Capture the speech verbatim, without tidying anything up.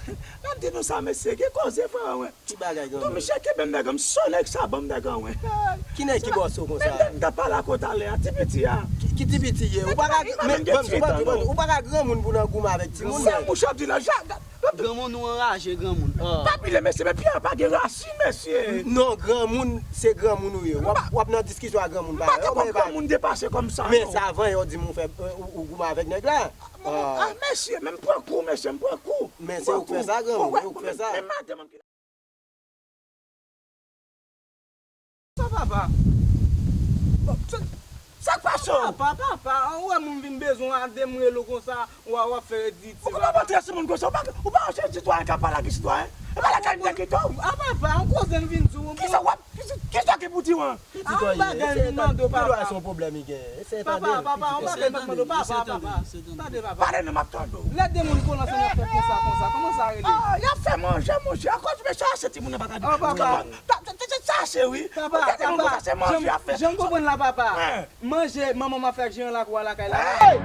N ap di nou sa, mesye, gen koze, frè mwen. Ki bagay, Ton granmoun? Michel, kenbe m, nèg, m son nèg sa, ban m, nèg, mwen. Ki nèg ki ba w so konsa? Menm lè m t ap pale ak ou talè a, ti piti a. Ki, ki ti piti ye? Ou pa ka, Li pa men, menm gen ban m, dizuit ban an, m, ban m, non. Ou pa ka granmoun pou nan goumen avèk timoun, Se men. Mouch ap di la, ja, gad, Granmoun ou anraje, granmoun. Ah. Pa pile, mesye, men pye a pa gen rasin, mesye. Non, granmoun, se granmoun ou ye. W ap, w ap nan diskisyon ak granmoun M pa parèy te ou, konn men pa. granmoun depase kòm sa, Men non. sa avan yo di m ou fè, ou, ou goumen avèk nèg la. Ah, mesye, men m pran kou, mesye, m pran kou. Men se ou k fè sa, granmoun, ou k fè sa. Men madanm ki Sa papa? Sa k pase w? Papa, papa, ou wè moun vin bezwen w a de m rele w konsa, w a, w ap fè ridikil. Ou kòman montre sou moun konsa? Ou pa, ou pa yon sitwayen k ap pale ak sitwayen? E pa lakay m te kite w. A papa, yon koze m vin di w. Kisa w ap, kisa, kisa ki pou di w an? A yon bagay m vin mande w, papa. Se yon pwoblèm li gen. Eseye Papa, tande. papa, yon bagay m ap mande w, papa, papa. Tande, papa. Pale non, m ap tande w. Lè de moun kòmanse nan fè konsa, konsa, kòman sa rele? Ah, y ap fè manje, monchè. Akoz mesye a se timoun nan pa ka di. Oh, papa. Sa, sa, sa, sa se wi. Papa, Ou te di moun papa, konsa se manje y ap fè. jan m konprann la, papa. Hein. Manje, manman m ap fè ak Jean lakay la. Hey!